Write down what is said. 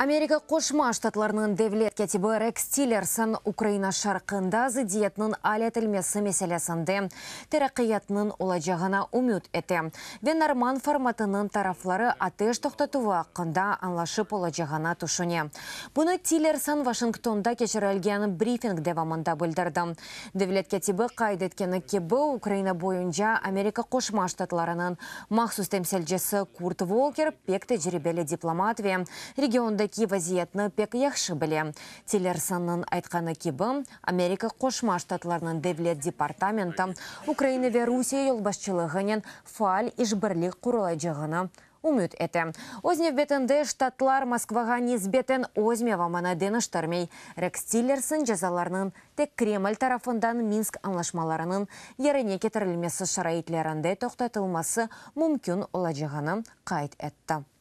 Amerika Qoşma Ştatlarınıñ devlet kâtibi Reks Tillerson Ukraina şarqında zıddiyetniñ al etilmesi meselesinde teraqqiyatnıñ olacağına ümüt ete ve Norman formatınıñ tarafları ateş toqtatuvı aqqında añlaşıp olacağına tüşüne. Bunı Tillerson Washingtonda keçirilgen brifing devamında bildirdi. Devlet kâtibi qayd etkeni kibi, Ukraina boyunca Amerika Qoşma Ştatlarınıñ mahsus temsilcisi Kurt Volker pek tecribeli diplomat ve regiondaki vaziyetni pek yahşı bile. Tillersonnıñ aytqanı kibi, Amerika Qoşma Ştatlarınıñ Devlet departamenti Ukraina ve Rusiye yolbaşçılığınen faal işbirlik qurulacağını ümüt ete. Öz nevbetinde Ştatlar Moskvağa nisbeten öz mevamını deñiştirmey. Reks Tillerson cezalarnıñ tek Kreml tarafından Minsk añlaşmalarınıñ yerine ketirilmesi şaraitlerinde toqtatılması mümkün olacağını qayd etti.